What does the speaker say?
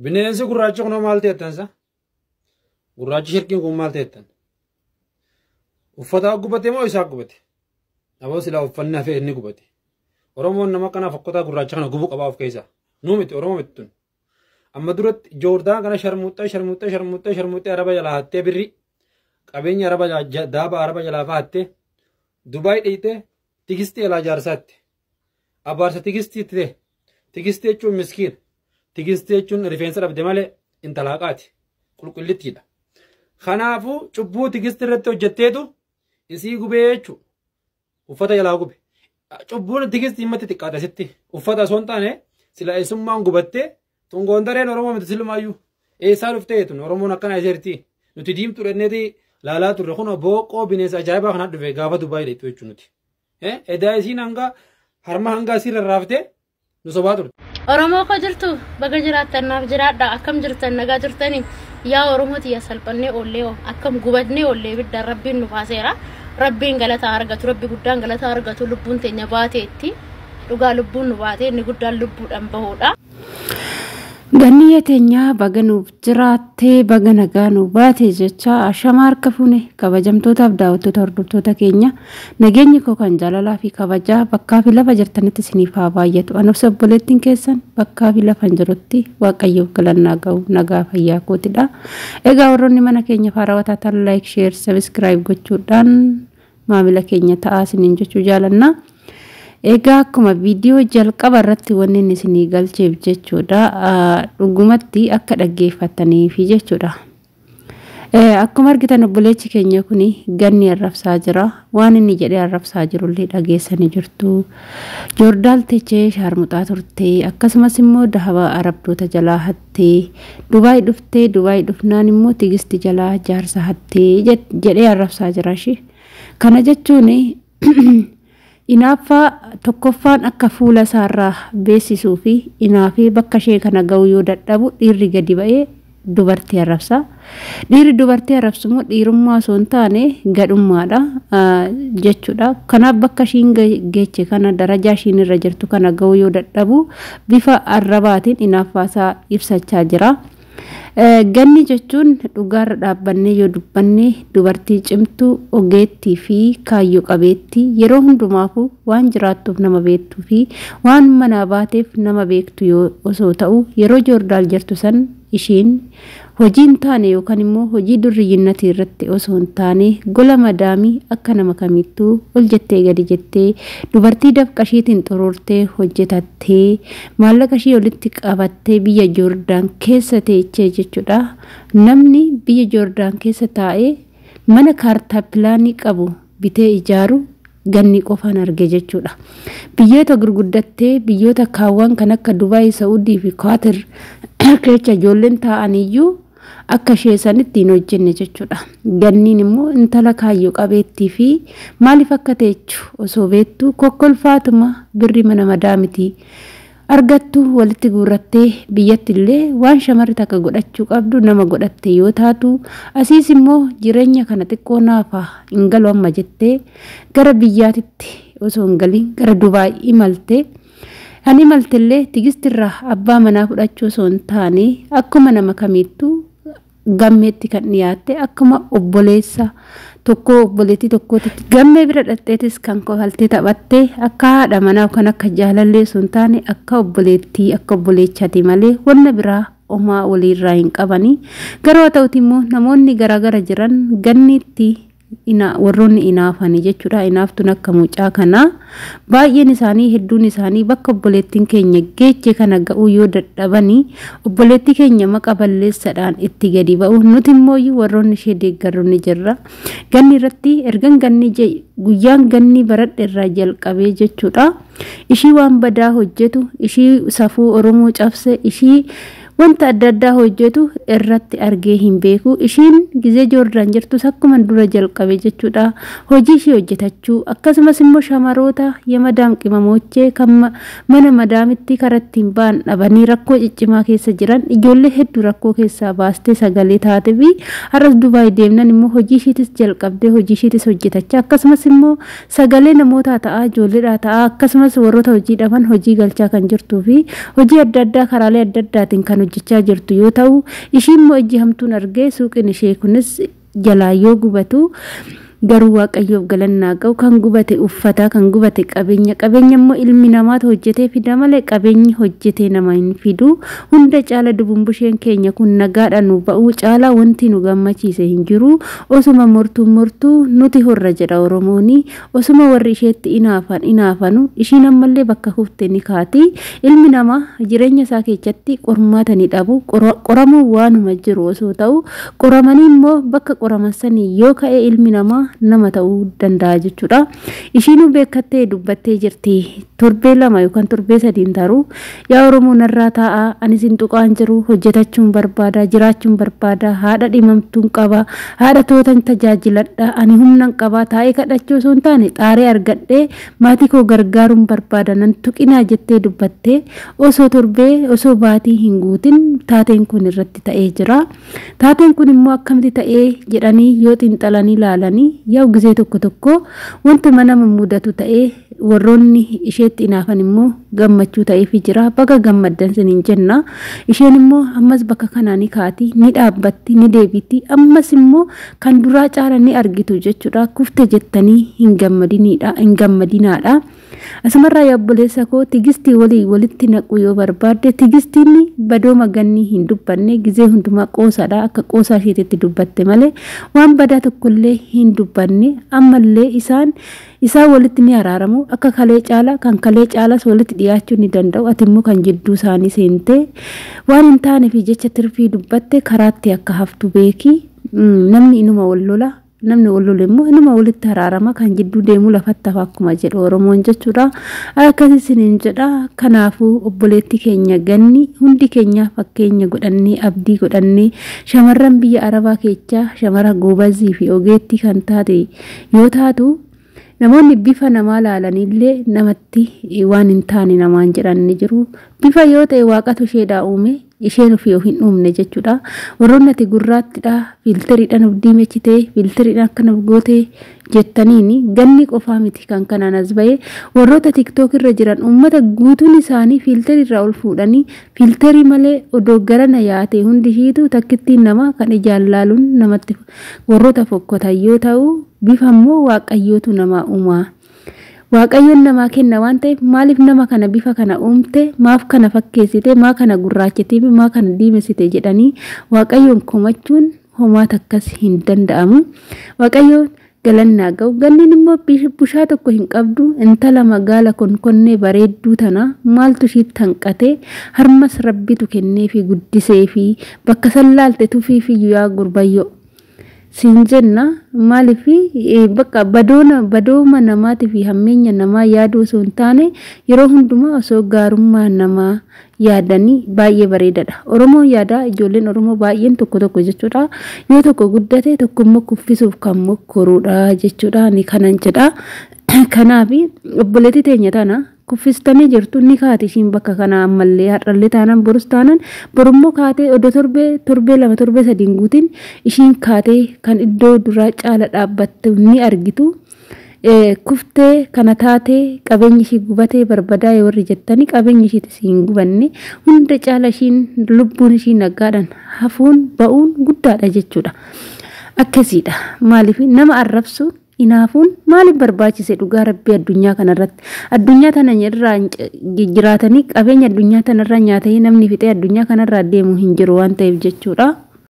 Bineensi gurraachi kunoo maal ta'ettan sa? Gurraachi shirkiin kun maal ta'ettan? Uffata gubate moo isaa gubate? Aboo silaa uffanni hafee inni gubate. Oromoon nama kana fokkotaa gurraacha kana gubuu qabaa of keessaa. Nuu miti Oromoo miti tun. Amma duratti Joordaan kana sharmuuxxee sharmuuxxee sharmuuxxee sharmuuxxee araba jalaa hattee birri qabeenya araba daaba araba jalaa fa'attee Dubaay dhiitee tigistii alaa jaarsaatti. Abaarsa tigistii itti ta'e. Tigistii jechuun miskiina. Tigistii jechuun rifeensa dhabde malee intala haqaati. Qulqullittiidha. Kanaafuu cubbuu tigistii irratti hojjetteetu isii gubee jechuudha. Uffata jalaa gube. Cubbuun tigistii himmatti xiqqaate sitti. Uffata osoo hin taane sila eessummaan gubattee tun Gondareen Oromoo miti silumaayyuu. Eessaa dhuftee tun Oromoon akkana eesseerti. Nuti diimtuu dhanneeti laalaa turre kun booqoo bineensa ajaa'ibaa kanaa dhufe gaafa Dubaay dheettu jechuun nuti. Edaa isiin hanga harma hanga asii rarraaftee nu sobaa turte. Oromoo koo jirtu baga jiraattan naaf jiraadha akkam jirtan nagaa jirtanii yaa Oromoo tiyya salphannee oollee hoo akkam gubannee oollee ibiddaan rabbiin nu baaseera rabbiin galata argatu rabbi guddaan galata argatu lubbuun teenya baateetti dhugaa lubbuun nu baatee inni guddaan lubbuudhaan bahuudha. Ganniyyee teenya baga nuuf jiraattee baga nagaa nu baate jecha ashama harka fuune kabajamtootaaf daawwattoota hordoftoota keenya nageenyi koo kan jaalalaa fi kabajaa bakkaa fi lafa jirtanitti isiniif haa baay'atu. Anuuf obboleettiin keessan bakkaa fi lafa hin jirutti waaqayyoof galannaa ga'u nagaa fayyaa kootidha. Egaa warroonni mana keenya haarawaa taatan like, share, subscribe gochuudhaan maamila keenya ta'aa isiniin jechuu jaalanna. Egaa akkuma viidiyoo jalqaba irratti wanni inni isinii galcheef jechuudha dhugumatti akka dhaggeeffataniifi jechuudha. Akkuma argitan obboleechi keenya kun ganni arrabsaa jira. Waan inni jedhee arrabsaa jirullee dhageessanii jirtu. Joordaal techee shaarmuxaa turte akkasumas immoo dahaba arabdoota jalaa hattee Dubaay dhuftee Dubaay dhufnaan immoo tigisti jalaa jaarsa hattee jedhee arrabsaa jira ishee. Kana jechuun inaaffaa tokkoffaan akka fuula isaarraa beeksisuu fi inaafee bakka ishee kana ga'uu yoo dadhabu dhiirri gadi ba'ee dubartii arrabsa. Dhiirri dubartii arrabsu immoo dhiirummaa osoo hin taane gadhummaadha jechuudha. Kanaaf bakka ishiin geeche kana darajaa ishiin irra jirtu kana ga'uu yoo dadhabu bifa arrabaatiin inaaffaasaa ibsachaa jira. Ganni jechuun dhugaarra dhaabbannee yoo dubbanne dubartii cimtuu ogeettii fi kaayyoo qabeettii yeroo hundumaafuu waan jiraattuuf nama beektuu fi waan manaa baateef nama beektu yoo osoo ta'u yeroo Joordaal jirtu san ishiin hojii hin taane yookaan immoo hojii durriyyinnatii irratti osoo hin taane gola madaamii akka nama kamittuu ol jettee gadi jettee dubartii dafqa ishiitiin xuruurtee hojjetattee maallaqa ishii walitti qabattee biyya Joordaan keessa teechee jechuudha. Namni biyya Joordaan keessa taa'ee mana kaartaa pilaanii qabu bitee ijaaru ganni qofaan arge jechuudha. Biyyoota gurguddattee biyyoota kaawwan kan akka Dubaay, Saa'udii fi Kwaatir keessa ijoolleen taa'aniyyuu akka ishee sanitti hin hojjenne jechuudha. Ganniin immoo intala kaayyoo qabeettii fi maaliif akka teechu osoo beektu kokkolfaatuma birri mana madaamiti. Argattu walitti guurrattee biyyatti illee waan shamarri takka godhachuu qabdu nama godhatte yoo taatu asiis immoo jireenya kana xiqqoo naafa hin galu amma jettee gara biyyaatitti osoo hin galin gara Dubaay imalte. Kan imalte illee tigistirraa abbaa manaa fudhachuu osoo hin taane akkuma nama kamiittuu gammeetti kan dhiyaatte akkuma obboleessa tokko obboleettii tokkootti gammee bira dhaqxeetis kan kofaltee taphatte akka haadha manaa kan akka jaalallee osoo hin taane akka obboleettii akka obboleechaati malee wanna biraa homaa waliirraa hin qabanii. Garuu haa ta'uti immoo namoonni garaagara jiran ganniitti warroonni inaafanii jechuudha. Inaaftuun akka mucaa kanaa baay'een isaanii hedduun isaanii bakka obboleettiin keenya geeche kana ga'uu yoo dadhabanii obboleettii keenya maqa balleessaadhaan itti gadi ba'u. Nuti immoo warroonni ishee deeggarru ni jirra. Ganni irratti ergan ganni guyyaan ganni baradhe irraa jalqabee jechuudha. Ishii waan badaa hojjetu, ishii safuu Oromoo cabse, ishii wanta adda addaa hojjetu irratti argee hin beeku. Ishiin gizee Joordaan jirtus akkuma dura jalqabe jechuudha. Hojii ishii hojjetachuu akkasumas immoo shamaroota yamadaam qimamoochee kan mana madaamitti karaa ittiin ba'an dhabanii rakkoo ciccimaa keessa jiran ijoollee hedduu rakkoo keessaa baastee sagalee taate fi har'as Dubaay deemnan immoo hojii ishiitis jalqabdee hojii ishiitis hojjetachaa akkasumas immoo sagalee namootaa ta'aa ijoolleedhaa ta'aa akkasumas warroota hojii dhaban hojii galchaa kan jirtuu fi hojii adda addaa karaalee adda addaatiin kan hojjechaa jirtu yoo ta'u, ishiin immoo ijji hamtuun argee suuqiin ishee kunis jalaa yoo gubatu, garuu Waaqayyoof galannaa ga'u, kan gubate uffata, kan gubate qabeenya. Qabeenya immoo ilmi namaatu hojjetee fida malee qabeenyi hojjetee nama hin fidu. Hunda caala dubumbusheen keenya kun nagaadhaan nu ba'uu caalaa wanti nu gammachiise hin jiru. Osuma mortuu mortuu nuti horra jedha Oromooni. Osuma warri isheetti inaafan inaafanu, ishiin ammallee bakka kufte ni kaati. Ilmi namaa jireenya isaa keessatti qormaata ni dhabu. Qoramuu waanuma jiru osoo ta'u, qoramanii immoo bakka qoraman sanii yoo ka'e ilmi namaa nama ta'uu danda'a jechuudha. Ishiinuu beekattee dubbattee jirti. Torbee 2 yookaan torbee 3 taruu, yaa Oromoo narraa taa'aa, anis hin tuqaan jiru, hojjetachuun barbaada, jiraachuun barbaada, haadha dhimamtuun qaba, haadha tootan tajaajiladha, ani humnan qaba, taa'ee kadhachuu osoo hin taane xaaree argadhee maatii koo gargaaruun barbaada, nan tuqinaa jettee dubbattee osoo torbee osoo baatii hin guutin taateen kun irratti ta'ee jira. Taateen kun immoo akkamitti ta'ee jedhanii yoo xiinxalanii ilaalanii, yaa'u gizee tokko tokko wantuma nama mudatu ta'ee warroonni isheetti inaafan immoo gammachuu ta'eefi jira. Baga gammaddan siniin jenna. Isheen immoo ammas bakka kanaa ni kaati, ni dhaabbatti, ni deebiti. Ammas immoo kan duraa caala ni argitu jechuudha. Kufte jettanii hin gammadiniidha, hin gammadinaadha. Asumarraa yaa obboleessa koo, Tigistii walii walitti naquu yoo barbaadde, Tigistiin badooma gannii hin dubbanne, gizee hundumaa qoosaadha, akka qoosaa isheetitti dubbatte malee waan badaa tokkollee hin dubbanne. Ammallee isaan walitti ni araaramu, akka kalee caala kan kalee caalas walitti dhiyaachuu ni danda'u. Ati immoo kan jidduu isaanii seentee waan hin taaneef jecha tirfii dubbatte karaatti akka haftu beeki. Namni inuma wal lola, namni wal lole immoo inuma walitti araarama, kan jidduu deemu lafatti hafa akkuma jedhu Oromoon jechuudha. Akkasii isiniin jedha. Kanaafuu obboleetti keenya Ganni hundi keenya fakkeenya godhannee, abdii godhannee, shamarran biyya Arabaa keessaa shamara goobazii fi ogeettii kan taate yoo taatu, namoonni bifa namaa laalanillee namatti waan hin taane namaan jedhan ni jiru. Bifa yoo ta'e Waaqatu isheedhaa uume, isheen ofii of hin uumne jechuudha. Warroonni ati gurraattidha, fiiltariidhaan of diimechitee, fiiltariidhaan akkana of gootee jettaniini, Ganni qofaa miti kan kanaan as ba'e. Warroota TikTok irra jiran uummata guutuun isaanii fiiltarii irraa ol fuudhanii, fiiltarii malee odoo garana yaate hundi ishiitu takkittiin namaa kan ijaan laaluun namatti warroota fokkotan yoo ta'u, bifa immoo Waaqayyootu namaa uumaa. Waaqayyoon namaa kenna waan ta'eef, maaliif nama kana bifa kana uumte, maaf kana fakkeessite, maa kana gurraachitee fi maa kana diimessite jedhanii Waaqayyoon komachuun homaa takkas hin danda'amu. Waaqayyoon galannaa ga'u. Ganniin immoo bushaa tokko hin qabdu. Intala magaala konkonnee bareedduu tana maaltu ishiitti hanqate? Harmas Rabbitu kennee fi guddisee fi bakka sallaalte tufii fi yaa gurbayyoo. Siin jenna, maaliif bakka badoona badooma namaatii fi hammeenya namaa yaaduu osoo hin taane yeroo hundumaa osoo gaarummaa namaa yaadanii baay'ee bareedaadha. Oromoon yaada ijoolleen Oromoo baay'een tokko tokko jechuudha. Yoo tokko guddate tokko immoo kuffisuuf kan mokkoruudha jechuudha. Ani kanan jedha. Kanaaf obboleettii teenya tana kuffistanii jirtu, ni kaati ishiin bakka kana ammallee, har'allee taanaan borus taanaan borummoo kaatee odoo torbee 2 torbee 3 guutin ishiin kaatee kan iddoo duraa caala dhaabbattu ni argitu. Kuftee kana taatee qabeenyi ishii gubatee barbadaa'e warri jettanii, qabeenyi ishiitis hin gubanne. Hunda caala ishiin lubbuun ishii nagaadhaan hafuun ba'uun guddaadha jechuudha. Akkasiidha. Maaliif nama arrabsuun, inaafuun maaliif barbaachise dhugaa Rabbii addunyaa kanarratti? Addunyaa tana irraa jiraatanii qabeenya addunyaa tanarraa nyaatanii namni fixee addunyaa kanarraa deemu hin jiru waan ta'eef jechuudha.